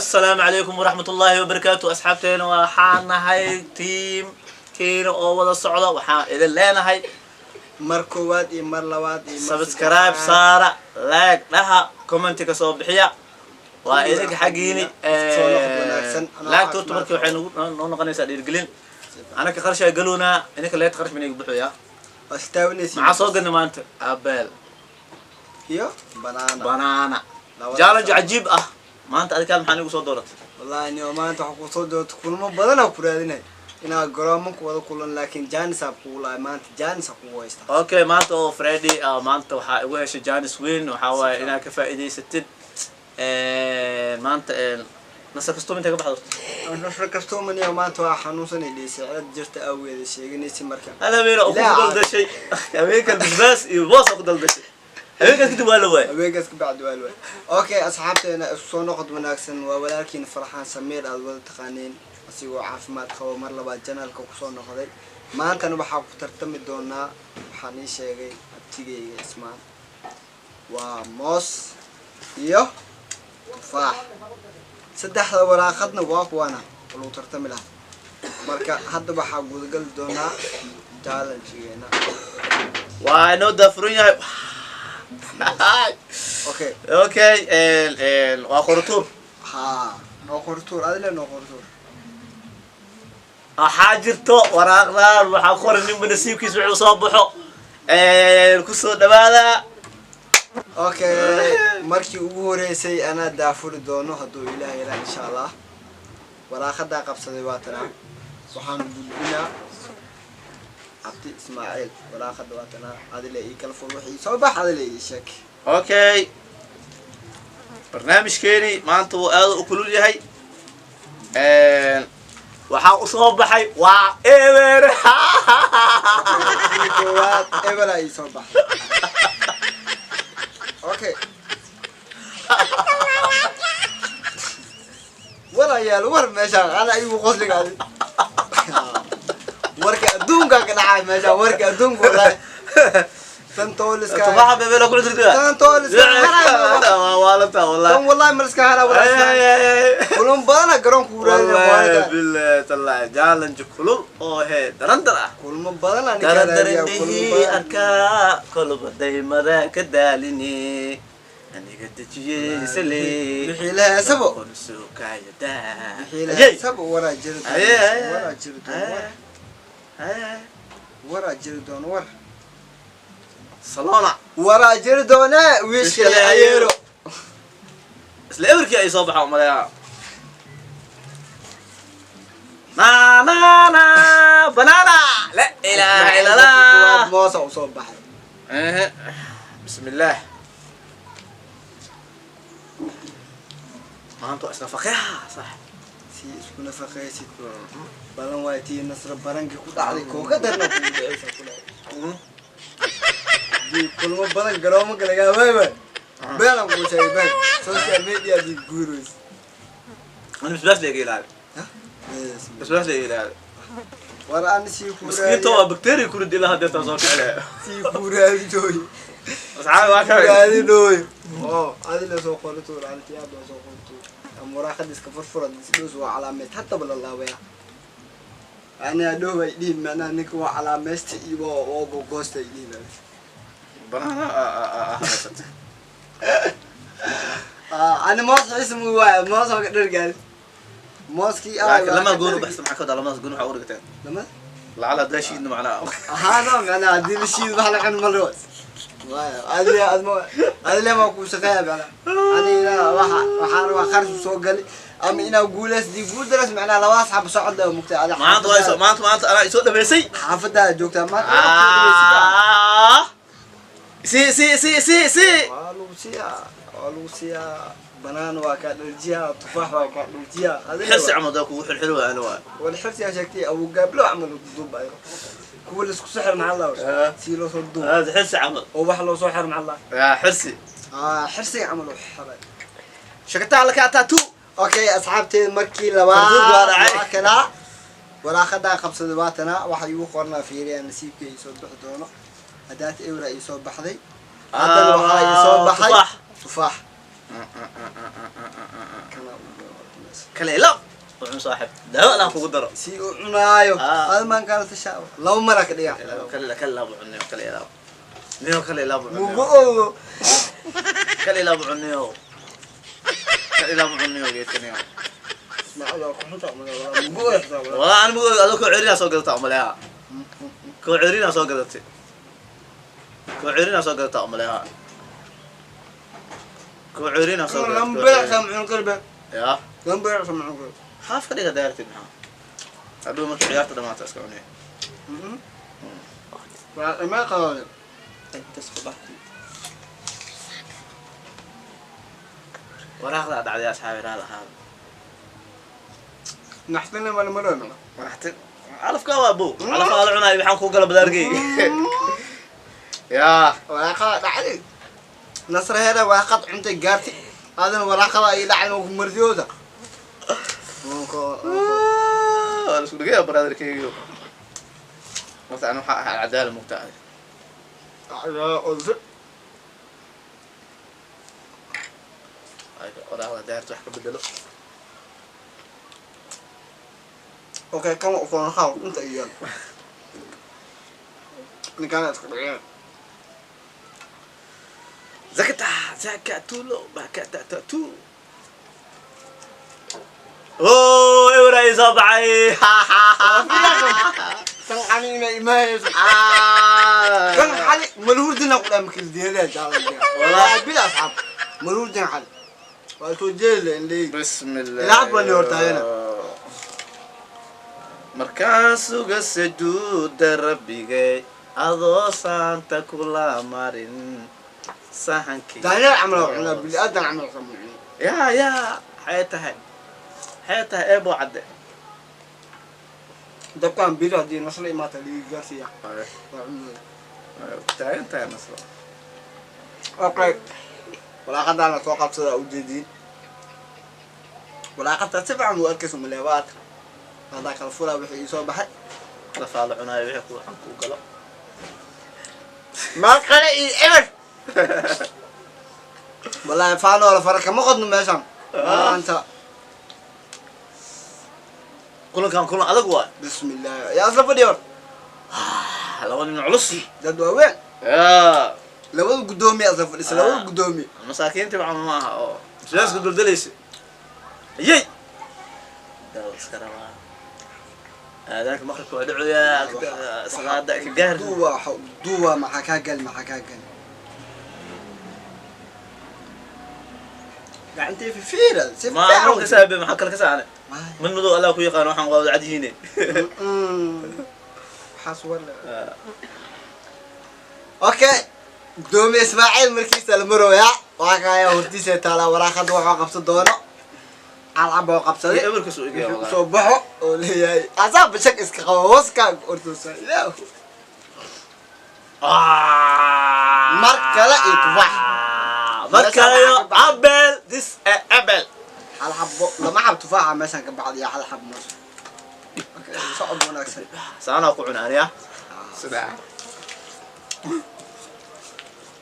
Assalaamu calaykum waraxmat ullaahi wabarakaatu. Asxaabteena, waxaan nahay team kiina oo wada socda. Waxaan idin leenahay mar koowaad iyo mar labaad iyo mar subscribe saddexaad. Saara, like dhaha, commenti ka soo bixiya. Waa idinka xaggiini. Soo noqod wanaagsan. Anoo Laagta horta caafimaad markii waxay nagu noo noqonaysaa dhiirgelin. Anaka qarashaa galoonaa, idinka leeta qarash minayga buxoyaa. Waa istaawanaysiin. Maxaa soo gadnay maanta? Apple iyo banana. Banana. Labadaas. Challenge cajiib ah maanta. Adikaal maxaa nigu soo dooratay? Wallahi niyo, maanta waxaa kusoo doortay kulmo badanaa ku raadinay inaa garoomo ku wada kulan, laakiin chance aa kugu lahay. Maanta chance aa kugu haysta. Okay, maanta oo Friday ah, maanta waxaa igu heshay chance weyn. Waxaa waaye inaad ka faa'iidaysatid maanta. Nasa kasto intay ka baxdo. Nasra kastomaniya maanta waa xanuunsanay, dheysay cilad jirta awgeeda sheeganaysa marka. Hal habeen oo ku Ilaa daldashay, habeenkan basbaas iyo boos oo ku daldashay. Habeenkaas kadib waa la waayay. Habeenkaas ka bacdi waa la waay. Okay, asxaabteena, isku soo noqod wanaagsan. Waa walaalkiin Farxaan Samiir, aad wada taqaaniin, asigoo caafimaad qabo mar labaad channelka kusoo noqday. Maantana waxaa ku tartami doonaa, waxaan ii sheegay abtigeyga Ismaan, waa moos iyo tufaax. Saddexda waraaqadna waa kuwana oo lagu tartami lahaa. Marka hadda waxaa gudagali doonaa challengegeena. Waa inoo daafuran yahay. Okay. Okay, waa qoratuur. Haa, noo qortuur, adile noo qortuur. Waxaa jirto waraaqdan, waxaa qoran ninba nasiibkiisa wuxuu soo baxo. Kusoo dhawaada. Okay, markii ugu horeysay anaa daafuri doono, hadduu Ilaah yaraa, insha Allah. Waraaqadaa qabsaday waa tanaa. Waxaan gudbinaa Cabdi Ismaaciil. Waraaqada waa tanaa, adile ii kala fur. Wixii soo bax adile ii sheeg. Okay, barnaamijkeeni maanta wuu aada u kulul yahay. Waxaa usoo baxay waa eber. Kii koowaad ebela ii soo baxay. Okay, war ayaal, war meeshaan ana igu qosliga adi. Warka adduunkaa ka dhacay meeshaan, warka adduunka wallahi tan tooliska. Tufaaxa bebela ku cusrida. Tan tooliska. Waalanta wallahi. Tan wallahi ma liska hara wallahi. Kulun badana garoonku wallahi wuraadina. Billahi tallahi, challenge kulul oo hee darandar ah. Kulmo badan ani. Darandarindhihii arkaa kolba daymada ka daaline, aniga dejiyey sale. Wixii la heesabo. Sukayada. Wixii la heesabo, waraa jiri Aye, aye. doono, waraa jiri doono, war waraa jiri doono, war. Salona. Waraa jiri doone wiishkale ayeero. Isla eberkii ay soo baxaan umaleyaa. Na na na, banana, la ilaha illa Allah. Moosa usoo baxay. Ehe, bismillaah. Maanta waa isnafaqeha, sax. Si isku nafaqaysid balan waay. Tii Nasra baranki ku dhacday kooka darna kugu dhacaysa ku dhacay. Dii kulmo badan garoomanka lagaa waay beenan kuu sheegay, been social media dii guuroys. Ana basbaas laga ilaali, basbaas laga ilaali. War ani sii ku Miskiinta waa bacteria ku rid ilaa hadeertaan soo kicilaya. Sii ku raadinooy. Asxaabi, waa ka Raadinooy oo adi la soo qori tuur, ani tiyaab la soo qori tuur ama waraaqada iska furfura isdhoos. Waa calaameed haddaba la laabaya. Ani adhow ay dhihin, macnaha ninka waa calaamaysta iyo waa gogoosta ay dhihin. Banana haysata. Ani moos xiismu waay, moos waa ka dhargaari mooskii. Laakiin lama goon u baxsan. Maxaa ka wadaa lamadaas goon waxaa u dhigateen? Lama lacala haddaa shiidna macnaha. Ahaano macnaha haddii la shiido wax la cuni ma rabo waaya. Adile adma adile ma ku shaqeeya macnaha. Ani inaa waxa waxaan rabaa kharash soo gali ama inaa guuleys dii guul daras macnaha labadaas xabo socod leh mugtay adi. Maanta waa isoo maanta anaa isoo dhameysay. Xaafadaa joogtaa maanta. Ah. Si si si si si. Waa lagu siiyaa, waa lagu siiyaa. Banaan waa kaa dharjiyaa, tufaax waa kaa dharjiyaa. Adile Xirsi camal daa kugu xirxiri waa ana waa. Wal xirsi aa sheegtay, abugaablo camal duubayo kuwa laisku sixir maxaa la si loo soo duub. هذا xirsi camal. Oo wax loo soo xiro maxaa la yaa xirsi. Ah, xirsiga camal u xiray. Shakataa laka taatu. Okay, asxaabteed, markii Farduud waa labaad dhacay. Waa kanaa waraaqadaa qabsaday, waatana waxa igu qornaa. Fiiriya nasiibka ii soo bixi doono. Haddaat ewra ii soo baxday, haddana waxaa ii soo baxay tufaax. Tufaax. Kana ugu meesha. Kale ilaab wuxuu saaxib daawo allah kugu daro. Si uu cunaayo. Ah. Admaan kala tashaa laba mara ka dhiga. Kale kale ilaab cunniyo, kale ilaab niyo, kale ilaab mugu cunniyo. Ogo. Kale ilaab cunniyo, kale ilaab cunniyo geedkaniyo. Ismaaciil waa ku xunta mugu ogo xitaa walaa. Walaa ani mugu adoo koo cerina soo gadataa umaleha, koo cerina soo gadatay, koo cerina soo gadataa umaleha, koo cerina soo Lama gadatay. beec samcun kalbe. Ya. Lama beec samcun kalbe. Haaf ka dhiga daartid, maxaa hadhow marka ciyaarta dhamaata iska cunay. Waa ima qabanin. Intaas ku baxay waraaqda dhacday, asxaabi raal ahaada. Naxdina ma lama rabo. Waraxtin calafka waa bow, calafka la cunaay, waxaan kuu gala badaargey yaa. Waraaqada dhacday. Nasraheeda waraaqad cuntay gaartay. Adana waraaqada ay dhacday oo ku mardiyooda. Waa la isku dhigaya brotherkeygiyo. Horta ani waxaa ahaa alcadaala mugta. Waraaqda daarta wax ka bedelo. Okay, kan waa soo haw inta iyo. Ninkaan iska dhigay. Zakata zakatulo bakatatu. Oh, ewer ay soo baxay. Tan xali ma imaayso. Kan xali malhurdina ku dhaam kil diyadaa jaalay. Walaa. Bila asxaab. Malhurdina xali. Waa soo jeeda in leey. Bismillah. Ilaa baan hortaagana. Markaan suga sujuuda rabbigay adoo saanta kula marin sahankii. Daanyeer camal oo cunaa, bini aadan camal oo cunaa. Yaa yaa, maxay tahay, maxay tahay eebo cadde? Dabkaan biri haddii nasla imaata liiga gaarsiiya. Waa cunaa. Taagan tahay nasro. Okay. Walaaqadaana soo qabsada ujeediin. Walaaqada si fiican u arkayso maleebaad. Hadaa kala furaa wixii ii soo baxay. Lafaa la cunaayo wixii ku waxaan kuu galo. Mar kale iyo eber. Wallaahi faanoola fara kama qodno meeshan. Maanta. Kulankan kulan adag waay. Bismillah. Yaa isla fadhiyo. Laba nin culus. Dad waaweyn. Yaa. Labada guddoomiye isla fadhisa, labada guddoomiye. Masaakiinta bacma ma aha oo sidaas ku duldalaysa yey daw iska rabaa aadaanka maqribka waa dhacoyaa salaada ka gaar. Duwa duwa, maxaa kaa gal, maxaa kaa gal. Gacantay fifiira si ma fiican. ka saabe maxaa kale ka saane mid madow Allah ku yaqaan waxaan waa cad yihiin. Waxaas wala. Okay, gudoomiye Ismaaciil markiisa la marooyaa waa kaaya hortiisa taalaa waraaqada waxuu qabsan doono calcab oo qabsaday. Eberka soo igaya. Wuxuu soo baxo oo leeyahay asaaba shak iska qabo hooska hortoosa ilaahu. Mar kale iyo tufaax. Mar kale iyo apple, this apple. Hal xabo lama xab tufaaxa meeshan ka baxday hal xab moos. Okay, socod wanaagsan. Saanaa ku cunaan ya sidaa.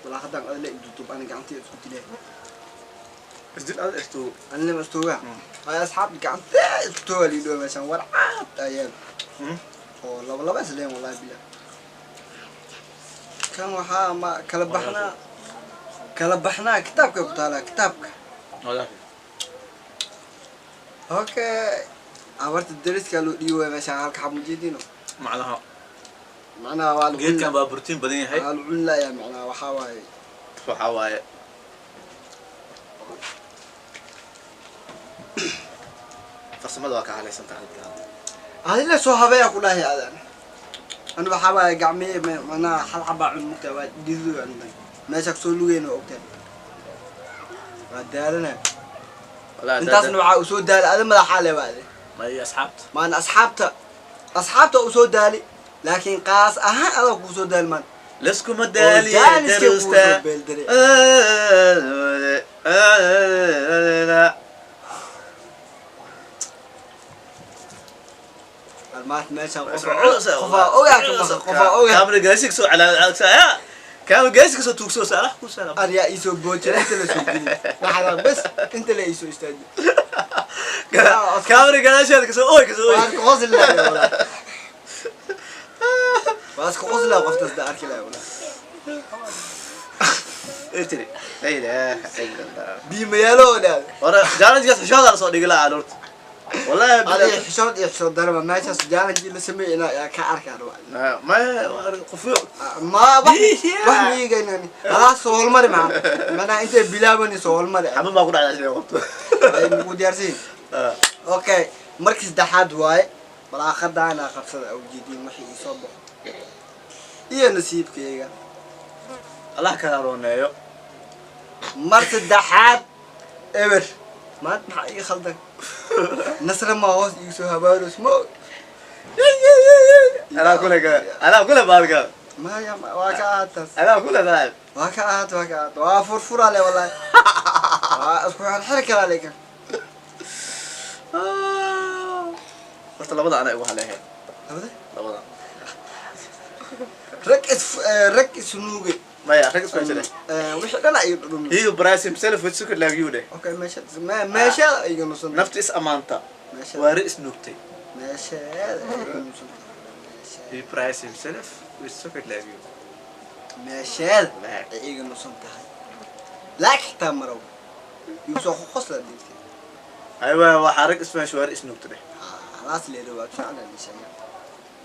Walaaqadan adla idutub ani gacantii isku dilay. Isdil aad istuugo. Anina ma istooga ay asxaab gacantee isku tooga liidho meeshan war caad ayaan oo laba laba isleen wallahi billah kan waxaa ma kala baxnaa, kala baxnaa kitaabka ku taalaa kitaabka. Okay, abarta deriska loo dhiibo meeshan halka xab mujeedino. Macnaha macnaha waa lagu geedkan baa borotiin badan yahay. Waa lagu cunlayaa, macnaha waxaa waaye. Waxaa waaye farsamada waa ka halaysan tahay. Adila soo habeeya ku dhahay adan ani waxaa waaye gacmihii macnaha hal xabaa cun mugtaa waa dhidido cunay meesha kusoo lugeyna waa ogtahay waa daalana. Wallahi intaasna waxaa usoo daali adi madaxaa le waa adi. Ma iyo asxaabta. Maana asxaabta, asxaabta usoo daali laakiin qaas ahaan adaa kuusoo daali maan. Laskuma daaliye. Daaliskay kuusoo daruusta beeldare. Maanta meeshaan qofaa ogaa ka baqa, qofaa ogaa. Kaamira gaasi kasoo calaa, kaamira gaasi kasoo tuugso saalax ku salaam. Aryaa iisoo boojira inta la soo geliy dhaxda bes inta la iisoo istaaji. Kaamira gadaasheeda kasoo oy, kasoo oy. Waa isku qosli lahay walaa, waa isku qosli lahay qoftaas da arki lahay walaa. Tiri la ilaaha illa Allah. Biimayaalo oo dhaad. Hore challenge-gaas xishoodaa lasoo dhigi lahaa horta, wallahi. Adiga xishood iyo xishood daraba meeshaas challenge la sameeyay inaa ka arkaa rabaa. Ma qof Ma wax wax miigaynani halaas soo hormari, maxaa macnaha intay bilaabani soo hormari. Xabad baa ku dhacday sidee qabto. Ay mugu diyaarsiin. Okay, markii saddexaad waaye walaaqadaana qabsada awjeediin wixii ii soo baxo iyo nasiibkayga. Allah kala rooneeyo. Mar saddexaad eber. Maanta maxaa ii khaldan? Nasra ma hoos igu soo habaaros ma og. Anaa kule, anaa kule baalka. Maya, waa ka ahaataas. Anaa kule saaxib. Waa ka ahaat, waa ka ahaat, waa furfura le wallahi, waa isku xirxiri karaa lekan. Horta labada anaa igu haleehe. Labada. Labada. Rag is rag isnuugay. Maya, rag isku jira. Wixii dhan ay dhumi. He who brass himself with sugar like you dheh. Okay, meesha meesha iga nusan. Nafta is amaanta. Meesha. Waari is nuugtay. Meesheeda iga nusan. He brass himself with sugar like you. Meesheeda ay iga nusan tahay, laag xitaa marow yuu soo qosla dhigtay. Aywa, waxaa rag ismaash waari is nuugtay dheh. Halaas leedo waa ficlan sheega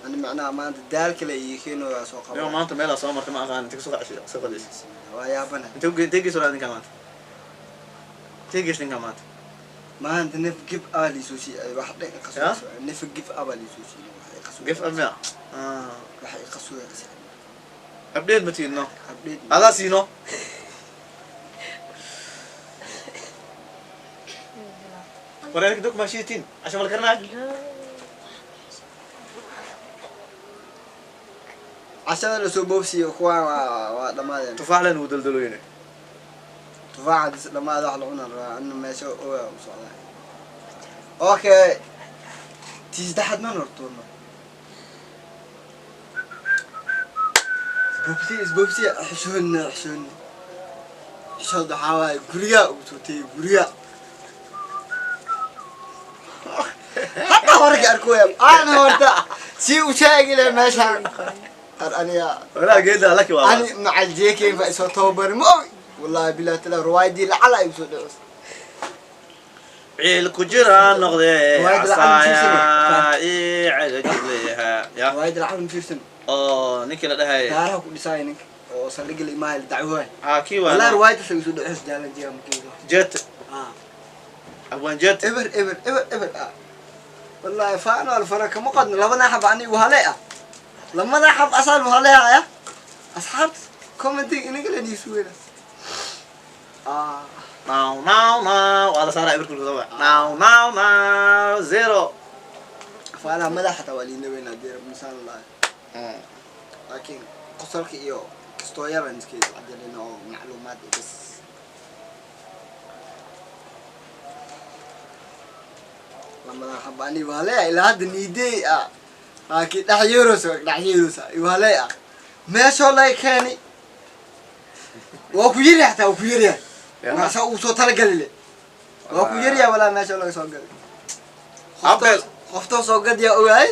ani macnaha maanta daal kale iyo keenooyaa soo Nima qaba. Maanta meelaa soo martay ma aqaan inta kasoo qacsi soo qadaysa. Waa yaabana. Inta intee gees walaa ninka maanta, intee gees ninka maanta? Maanta nef gif ah liisoo siiyay, wax dhan qasoo nef gif ah baa liisoo siiyay, wax iqasoo. Gif up miya? Wax iqasoo. Update ma tiidno? Update. Adaa siino. Wareerka dog maa shiitiin casha mal karnaa. Cashada lasoo boobsiiyo kuwaan waa dhammaadeen. Tufaax len wuu daldaloyne. Tufaaxa dis dhammaada wax la cunaan rabaa ana meesha ogaa u socdaa. Okay, tii saddexaad maan hortuurno. Isboobsiya, isboobsiya, xishoodna, xishoodna, xishood waxaa waaye gurigaa ugu soo tegay guriga hadda hore ka arkooya ana horta si u sheegi leh meeshaan ar aniga. Walaa geeda laki waa. Ani macal jeekeen baa isoo tababari ma ogi wallahi bilahi tala riwaayadii lacala ay usoo dhicis. Ciil ku jiraa noqdee. Riwaayadda lacag ma casaaya ii caga jibleeha ya. Riwaayadii lacala ma fiirsan. Oo ninkii la dhahay. Daaraha ku dhisaaya ninka oo saldhigga la imaaya la dacwooya. Haa, kii wallahi waa. Riwaayadaas ay usoo dhicis jaalanjiga makiisa. Jet. Ah. Abwaan jet. Eber, eber, eber, eber ah wallahi faano alfara kama qadno labada xab anigu hale ah lamada xab asaan haleehaya asxaabta commenting inaga la dhiisuweyna ah. Now now now waa la saaraa eberka lagu soo now now now zero. Faanaha madaxa xataa waa liina weynaa dee misaan lahay, laakiin qosolka iyo kastoo yaran iska cajalina oo macluumaad iyo bas. Lamadan xab ani wahaleya ilaa hadda niidey ah, laakiin dhex yeerosa, dhex yeerosa iwahaleey ah meeshoo laga keeni waa ku yaryahay, xataa waa ku yaryahay. Saa uu soo talagali le waa ku yaryahay walaa meeshoo laga soo galay. Abel. Qoftoo soo gadyaa ogaay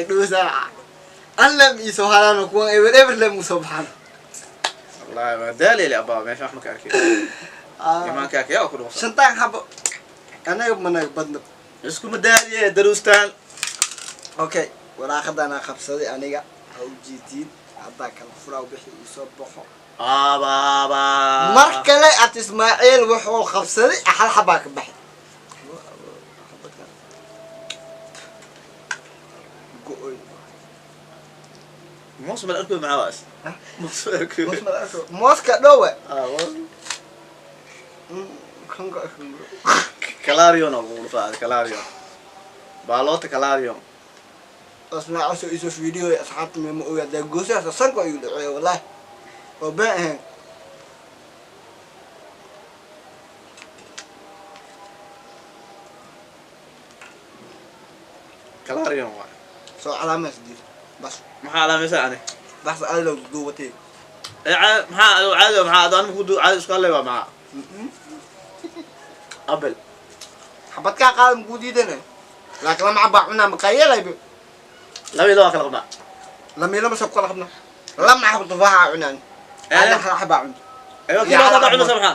dhuusa anlam iisoo haraan kuwan eber eber lem usoo baxaan. Wallahi waa daaleli abaa meesha wax ma ka arkay imaanka yaa ku dhuusa. Shantaan xabo anaga managa badna. Iskuma daaliye daruustaan. Okay, waraaqadanaa qabsaday aniga ha u jeediin haddaa kala furaa wixii iisoo baxo. Abaaba. Mar kale at Ismaaciil wuxuu qabsaday hal xabaa ka baxay. Go-oy. Moos ma la arkoy maxaa waas? Hah? Moos ma la arkoy. Moos ma la arko, mooska dhowe. Ah, moos. Kanka kanka. Calarion oo lagu dhufaa calarion baaloota calarion. Ismaaciil soo isoo video asxaabta ma ogaa daa goosaas sanka ayuu dhacay wallahi oo been ahayn. Calarion waa. Soo calaamaas jir bas. Maxaa calaamaysa ani? Bas adiga duubatay. Ee, maxaa adigo caadi maxaa ado anima ku caadi isku hadlay waa maxaa abel. Xabadkaa qaada makuu diidana, laakiin lama xabaa cunaa maqayeelayba. 2-2 waa kala qabnaa. Lamiilama sab kala qabna, lama xabo tufaaxa cunaan. Eh. Ana hal xabaa cunto. Aywa, kii labaad hadda cuno samxa.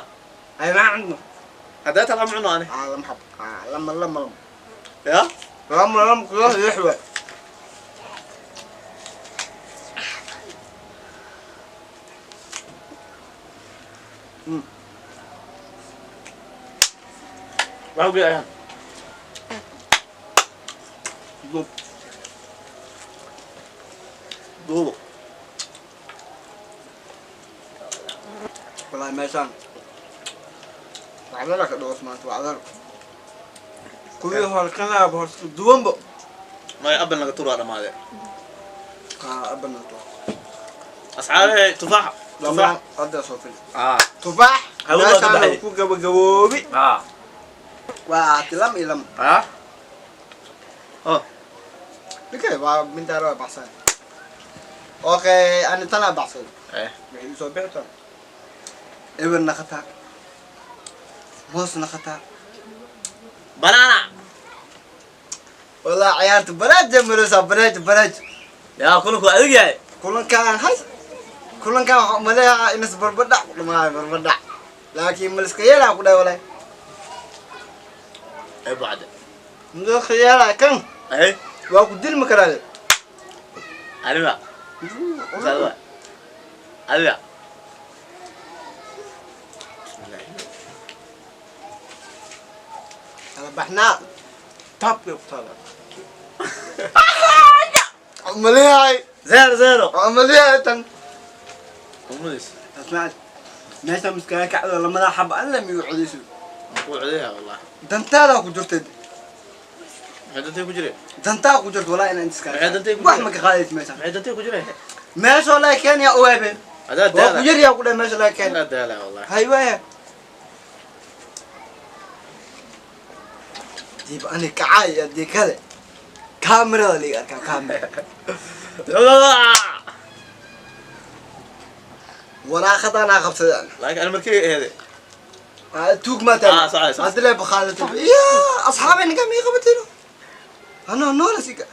Ay, maxaa cunno? Haddaa tal ama cuno ani. Lama xabo, lama lama lama. Ya. Lama lama kula lix waay. Waxu geey ayaan. Duub. Duubo. Wallaahi meeshaan wacdara ka dhawas maanta, wacdar kuwii hore kanaaba hor duwanbo. Maya, abal naga tur waa dhamaadee. Abanato. Asxaabe, tufaax tufaax. Hadda soo fili. Ah. Tufaax. Hawada waa ka meeshaan baxay. Ku gabagaboobi. Ah. Waa ahaatay lam iyo lam. Ah, oh. Ninkay waa mindaara waa baxsan. Okay, ani tanaa baxsan. Eh. Waxay soo bixi doonaa eber naqataa, moos naqataa. Banana. Wallah ciyaarta baraaja mareysaa, baraaja baraaja. Yaa, kulanku waa adag yahay. Kulankaan hay, kulankaan waxaa umaleeyaa inas barbadhac ku dhamaayo, barbadhac, laakiin maliska yeelaa ku dhahay walaahi. Ay bacde. Maliska yeelaa kan. Eh. Waa ku dilmi karaa le. Aniga sawa, adiga. Kala baxnaa, taabkay ku taalaa umaleeyahay. 0-0. Waxaa umaleeyahay tan. Umulis. Asmac, meesha miskaga kacdo lamada xaba alla miyuu codeyso. Makuu codeyaa wallah. Dantaadaa ku jirta. Maxay dantay ku jireen? Dantaa ku jirta walaa inaan iska Maxay dantay ku wax jireen? Ma ka qaadaysa meesha. Maxay dantay ku jireen? Meesha walaa kenya owaabeen. Adaa waa ku daala. yaryaa ku dhahay meesha laga keenay. Adaa daala wallah. Hay waaya diib ani kacay haddii kale kaamirada liiga arkaa, kaamira. Waraaqadanaa qabsaday. Laakiin ani markii aheede. Tuug maa. Ah, sax, sax. Hadii lee bakhaadata ya asxaabay ninkaa mii qabatayno anoo noola sika,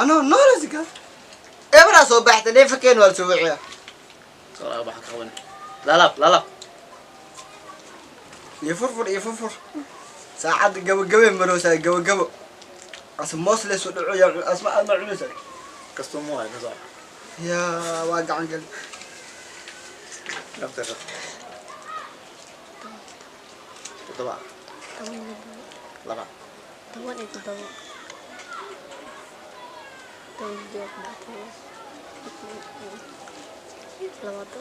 anoo noola sika ebraa soo baxta neefakeen waa lasoo wiciya. Soo baxa ka qaban, lalab lalab. Iyo furfur iyo furfur, saacadda gabagabay maroosaa, gabagabo asa moos leesoo dhaco yaa asma aad ma cunaysaa. Kastuu muu hay kasoo. Yaa waa gacan gal. Nafta 7. 17. 2. 17, 18,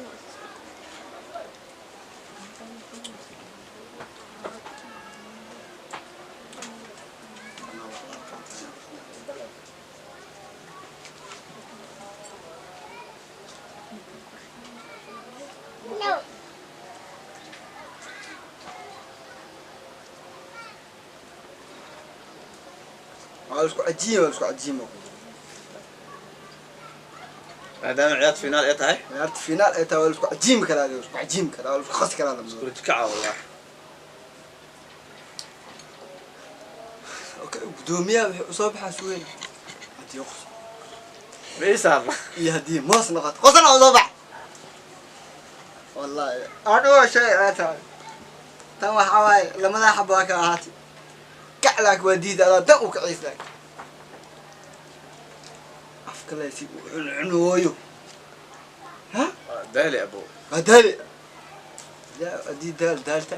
20. Waa isku cajiima, waa isku cajiima. Maadaama ciyaarta finaal ay tahay. Ciyaarta finaal ay tahay, waa la isku cajiimi karaa, waa la isku cajiimi karaa, waa la isku khasi karaa. Isku kaca wallah. Okay, gudoomiyaha wuxuu usoo baxaa sugayna haddii qos Ma ii saarna. Iyo haddii moos noqoto qosana usoo bax. Wallahi anigoo shay ay tahay tan waxaa waaye lamadaa xaba waa kala ahaatay kac, laakiin waa diida adaa dan u kaciis, laakiin afka le si u cuncunooyo ha. Daali abo. Waa daali. Haddii daal daalta.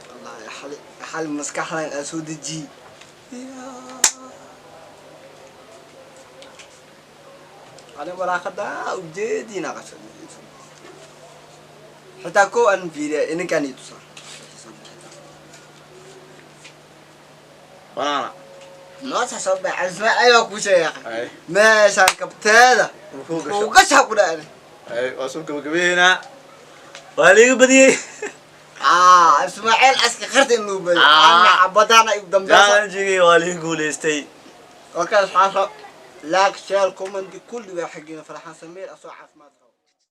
Wallahi xali xali maskaxdan aan soo dejiyey. Ani waraaqada ujeediina qabsad xitaa ko aan fiiriya ininkaan ii tusaa. Banana. Noosa soo baxay ismaaciil waa kuu sheegay. Ay. Meeshaan kabteeda. Muxuu gasho? Uu gashaa ku dhacay. Ay, waa soo gabagabeynaa, waa liiga badiyey. Ismaaciil aska qarta in luu badiyo. Ah. Ana xabadaana igu dambeysa. Challenge-gii waa liiga guuleystay. Okay, asxaabta Like, share, comment, kulli waa xaggiina. Farxaan Samiir asoo caafimaad qabo.